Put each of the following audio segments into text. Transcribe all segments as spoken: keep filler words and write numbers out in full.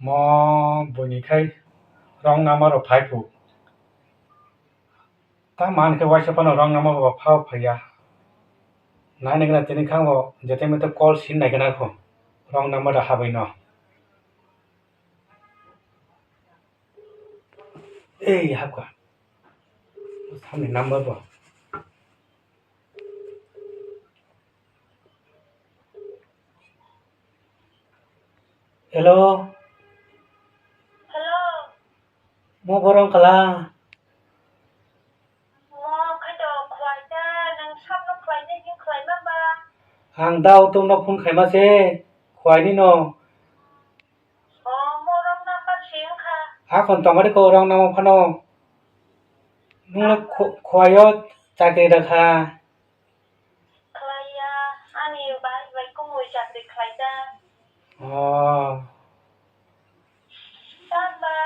Mo buini khai wrong number rok phai phu. Ta man khe waisa phano wrong number bo phao phaiya. Nai nai gana tini khango jete mete call sin nai gana kho. Wrong number da habai no. Ei hapka. Samni number bo. Hello. Hello. Mo borong kala. Mo khaito khwlaina, nwng sabno khwlaina, nwng khwlaima ba? Ang da auto no phone khaima se, khwlaini no. O, mo wrong number se wngkha. Akon tongmani ko wrong number phano. Nwng khwlaio chakri rakha. Khlaiya, ani bai bai kumui chakri khlaijak. Oh. Tamba.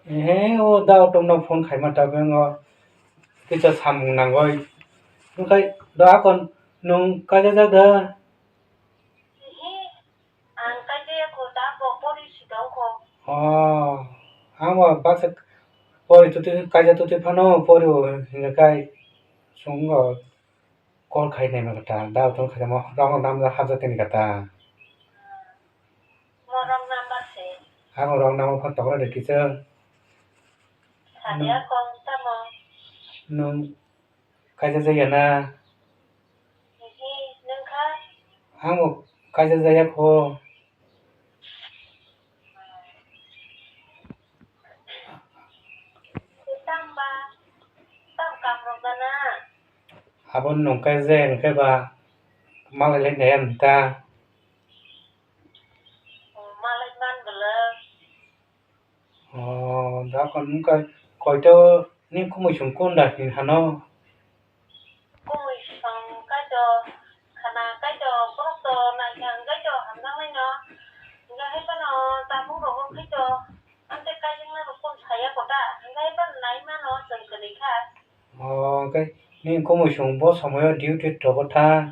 Ehe, o da auto no phone khaima ta bengo. Kisa samung nangoi. Wngkhai da akon nwng kaijak da? Ehe, ang kaijak ya kho, da bo pori si tong kho. Oh, ang bo baksa pori tuti kaijak tuti phano pori o hinga kai sungo. Call khai nai ma kata, da tong khai mo, rong nam da hajat ni kata. Mo rong number se. Ang rong nam phan tokra de kisa. Sadia kong tamo. Nung kaisa jaya na. Hi, nung kha? Ang bo kaisa jaya kho. Tamba, tam kam rok gana. Abo nungkhe je hwnkhe ba malai lai nai ang ta. Oh, malai man bwlwk. Oh, da kon nungkhe koito ni kumui sung kunda hin hano. Kumui song kaitor khana kaitor borok to naikha hwnkhe to hamjaknai no. Hwnkhe hai phano tabuk rogo khaito amtwi kaijaknai rok kung saya kota hwnkhe hai phano nai mano chwng kwrwi kha. Oh, hwnkhe nini kumui song bo somoyo duty rogo tha.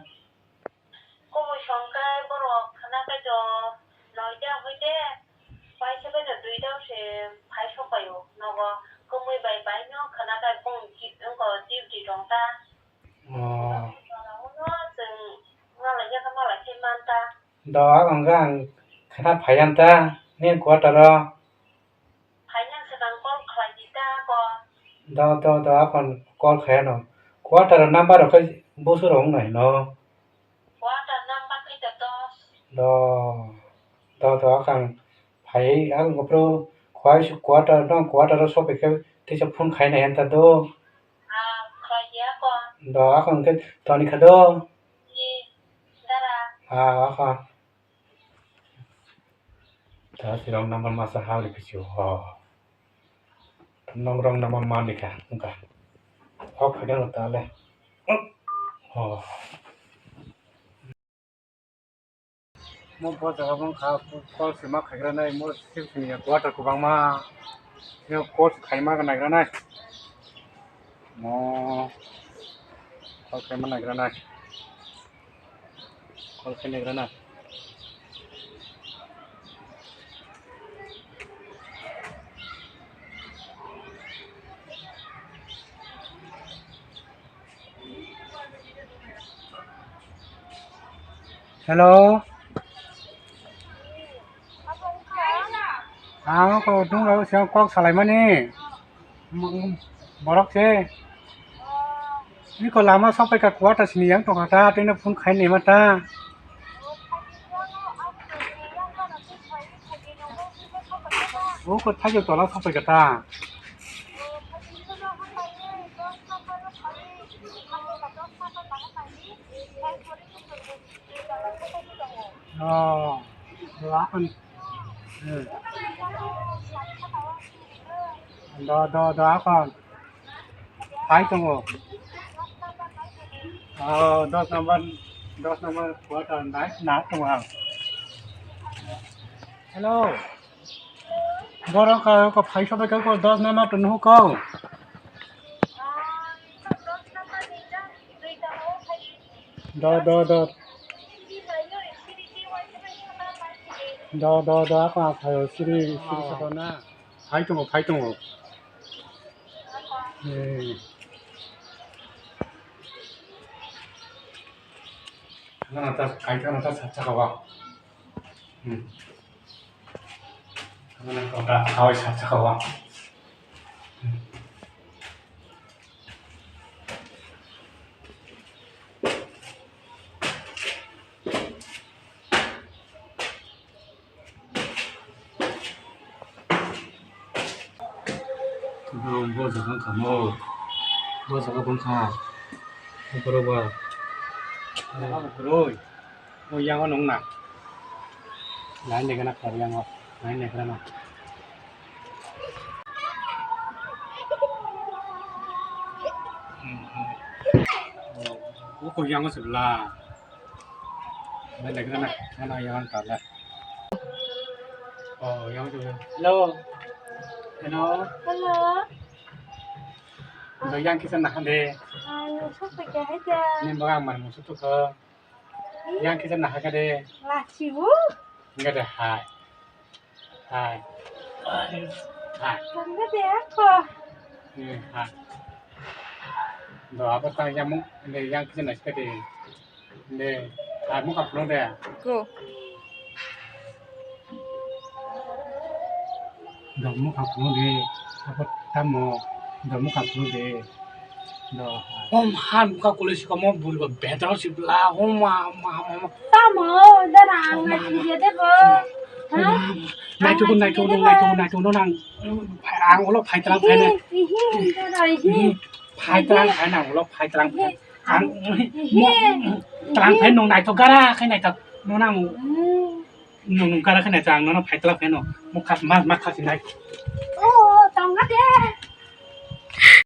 Kumui song khe borok khana kaitor noida hoite paisa bai no duita se phai sok pai o nogo. Kumui bai bai no khana kai bung wngko duty tong ta. Oh. Chwng malai ya khe malai khe man ta. Do, ang hwnkhe ang khana phaiyan ta, nini quarter o. Phaiyan swkang call khlai di ta ko. Do, do, do, akon call khaiyano. Quarter o number rok khe busu rok wng nai no. Quarter number khe to dos. Do, do, do, akang phai, ang bopro khwai su quarter no, quarter o sopai khe teisa phone khai nai ta do. Ah, khlai di akon. Do, akon khe toni kha do. Ni, dara. Ah, akon. Ta si wrong number masa ha ri kisi ho. Nong wrong number ma ni ka, ka. Ho khaga ta le. Ho. Mo bo jaga bang kha call se ma khagra nai mo sip sini ya quarter kubang ma. Yo call se khai ma nai gra nai. Mo call khai ma nai gra nai. Call khainai rana. Hello. Ang ko dungla siang kok salaimani. Borok se. Niko lama sopai ka quarter sini yang tongkha ta, tei no phone khai nema ta. O ko thajak tola sopai ka ta. Oh, do akon. Hmm. Do, do, do akon. Phai tongo. Oh, dos number, dos number quarter nai, na tongo ang. Hello. Borok ka, ka phai sobai ka ko dos number to nuhu ko. Do, do, do. Do, do, do, ako ang phaio, siri, siri saka na. Phai tongo, phai tongo. Eh. Thangna ta, kai thangna ta sat saka wa. Hmm. Thangna ta, ta, kai sat saka wa. Hmm. Bro, bo jaga wngkha mo. Bo jaga bo wngkha. Borok ba. Jaga bo kwrwi. Bo yango nung na. Lain de gana kar yango. Lain de gana. Bo ko yango se bla. Lain de gana. Gana yango kar la. Oh, yang tu. Hello. Hello. Hello. Yang kisa nak de. Ang sok pakai aja. Ni bagang mar musuh tu ke. Yang kisa nak de. Lachi bu. Enggak ada, hai. Hai. Hai. Enggak ada apa. Ni, hai. Do apa tang yang mu, yang kisa nak de. De, ah, mukha phunuk de. Go. Do mukha phunuk de. Apa tamo? Do mukha phunuk de. Do. Om han mukha kulai si kamo bul ba bedro si bla. Om ma, ma, ma, ma. Tamo, dara ang na chiri de bo. Ha? Naitu, naitu, naitu, naitu, nang. Ang ulo phai tlang phai ne. Ihi, ihi, dara, ihi. Phai tlang phai nang ulo phai tlang phai. Ang mo tlang phai nung naithok gara khai naithok no nang nung nung gara khai naithok ang no phai tlang phai no mo khas mas ma khas nai. Oh, tong ga de